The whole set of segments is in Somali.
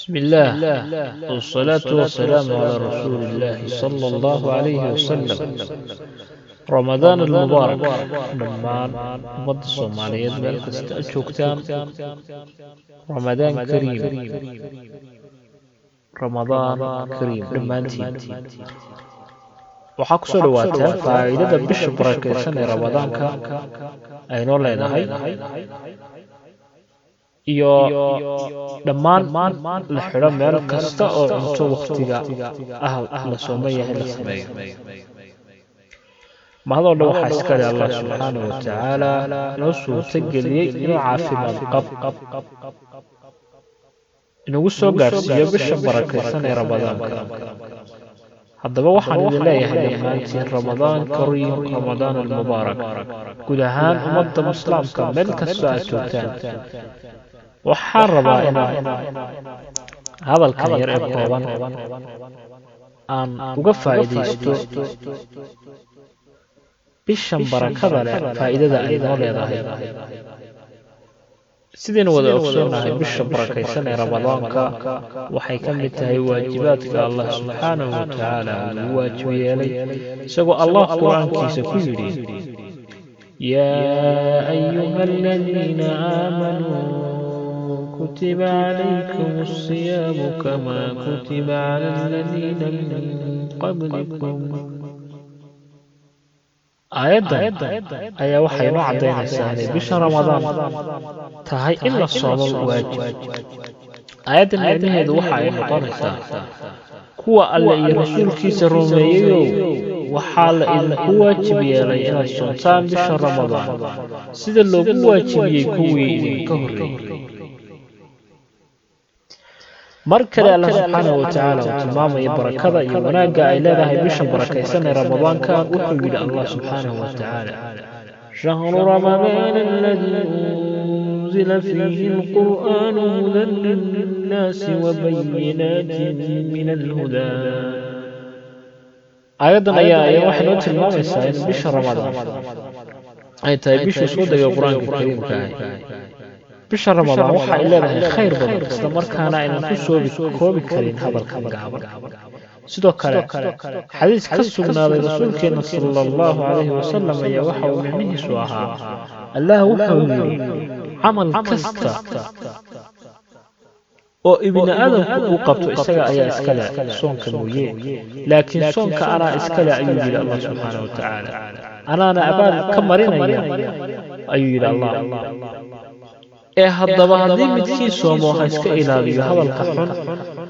بسم الله والصلاة والسلام على رسول الله صلى الله عليه وسلم. Ramadaan almubaarak dhammaan ummadda Soomaaliyeed meel kasta aad joogtaan, Ramadaan kariim, Ramadaan kariim dhammaantiin. Waxaa kusoo dhawaataa faa'iidada bisha barakeysan ee Ramadaanka aynoo leedahay iyo dhammaan la xidho meel kasta oo cunto wakhtiga ah la sooman yahay la sameeyo. Mahadoo dhan waxaa iskale Allah subxaana wa tacaala noo suurta geliyey inuu caafimaad qab inagu soo gaadhsiiyo bisha barakaysan ee Ramadaanka. Haddaba waxaan idin leeyahay dhammaantiin Ramadaan kariim, Ramadaan almubaarak. Guud ahaan ummadda Islaamka meel kastoo aad joogtaan, waxaan rabaa inaan hadalkan yar ee kooban aan uga faa'iidaysto bishan barakada leh faa'iidada ay noo leedahay. Sidaynu wada ogsoonahay, bisha barakaysan ee Ramadaanka waxay ka mid tahay waajibaadka Allah subxaanahu wa tacaala uu waajib yeelay, isagoo Allah Qur-aankiisa ku yidhi: "Yaa ayuha aladiina aamanuu kutiba calaykum asiyaamu kamaa kutiba cala aladiina min qablikum." Aayaddan ayaa waxay noo caddaynaysaa inay bisha Ramadaan tahay in la soomo waajib. Aayaddan micnaheedu waxa ay noqonaysaa: kuwa Alle iyo rasuulkiisa rumeeyeyow, waxaa la idinku waajib yeelay inaad soontaan bisha Ramadaan sida loogu waajibiyey kuwii idinka horreeyey. Mar kale Allah subxaanahu wa tacaala uu tilmaamaya barakada iyo wanaagga ay leedahay bisha barakaysan ee Ramadaanka, wuxuu yidhi Allah subxaanahu wa tacaala: "شهر رمضان الذي أنزل فيه القرآن هدى للناس وبينات من الهدى." Aayaddan ayaa waxay noo tilmaamaysaa in bisha Ramadaan ay tahay bishuu soo degay Qur-aanka kariimka ah. Bisha Ramadaan waxa ay leedahay khayr badan, isla markaana aynan ku soobi koobi karin hadalkan gaaban. Sidoo kale xadiis ka sugnaaday rasuulkeenna sala allahu calayhi wasalam ayaa waxa uu micnihiisu ahaa: Allah wuxuu yidhi, camal kasta oo ibni aadamku uu qabto isaga ayaa iskale, soonka mooye. Laakiin soonka anaa iskale, ayuu yidhi Allah subxaana wa tacaala, anaana abaal ka marinaya, ayuu yidhi Allah. Ee haddaba haddii midkii soomo, ha iska ilaaliyo hadalka xun.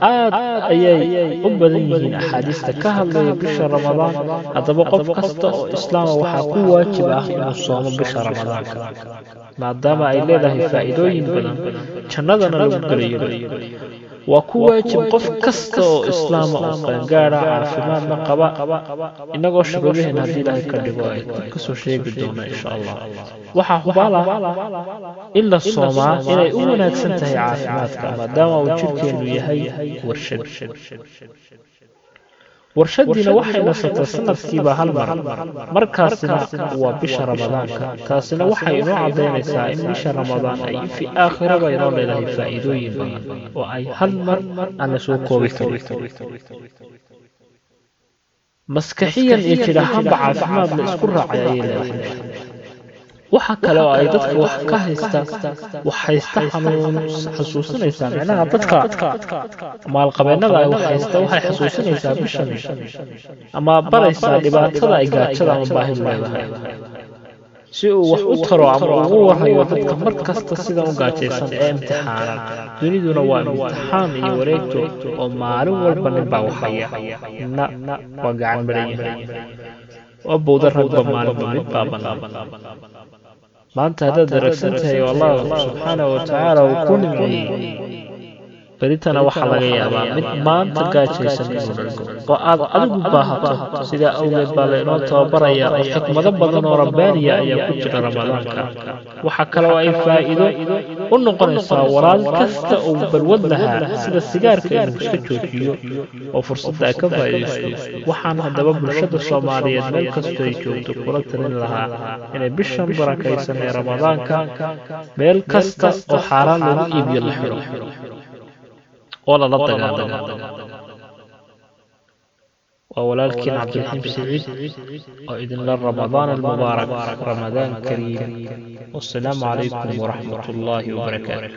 Aad ayay u badan yihiin axaadiista ka hadlaya bisha Ramadaan. Haddaba qof kasta oo islaama waxaa ku waajib ah inuu soomo bisha Ramadaanka, maadaama ay leedahay faa'iidooyin badan, jannadana lagu gelayo. Waa ku waajib qof kasta oo islaama oo qaangaada, caafimaadna qaba, innagoo shuruudaheena haddii Ilaahay ka dhigo ay dib kasoo sheegi doona insha Allah. Waxaa hubaala in la soomaa inay u wanaagsan tahay caafimaadka, maadaama uu jidhkeennu yahay warshad. Warshadiina waxay nasataa sanadkiiba hal mar, markaasina waa bisha Ramadaanka. Taasina waxay inoo caddaynaysaa in bisha Ramadaan ay fi aakhiraba inoo leedahay faa'iidooyin badan oo ay hal mar aan la soo koobi karin. Maskaxiyan iyo jidh ahaanba caafimaad la isku raacay ayay leedahay. Waxa kale oo ay dadka wax ka haysta wax haysta xanuun xasuusinaysaa, micnaha dadka maalqabeennada ay wax haysta waxay xasuusinaysaa bishan ama baraysaa dhibaatada ay gaajada ama baahidu leedahay, si uu wax u taro ama ugu warhayo dadka mar kasta sidan u gaajaysan ee imtixaanan. Duniduna waa imtixaan iyo wareegto, oo maalin walba nin baa waxhaya, nina waa gacan maran yahay, oo bowda ragba maalinba mid baa bannaan. Maanta haddaad daragsan tahay oo Allah subxaanahu wa tacaala uu ku nimceeyey, beritana waxaa laga yaabaa mid maanta gaajaysan inuu dhargo oo aad adigu baahato. Sidaa awgeed baa lainoo tababarayaa, oo xikmado badan oo rabbaaniya ayaa ku jira Ramadaanka. Waxaa kale oo ay faa'iido u noqonaysaa walaal kasta oo balwad lahaa sida sigaarka inuu iska joojiyo oo fursadda ay ka faa'iidaysto. Waxaan haddaba bulshada Soomaaliyeed meel kastoo ay joogto kula talin lahaa inay bishan barakaysan ee Ramadaanka meel kasta oo xaaraan lagu iibiyo la xiro. Oo lala dagaalamo. Waa walaalkiin Cabdiraxiim Siciid oo idinla Ramadaan almubaarak, Ramadaan kariim, wassalaamu calaykum waraxmat ullaahi wabarakaatu.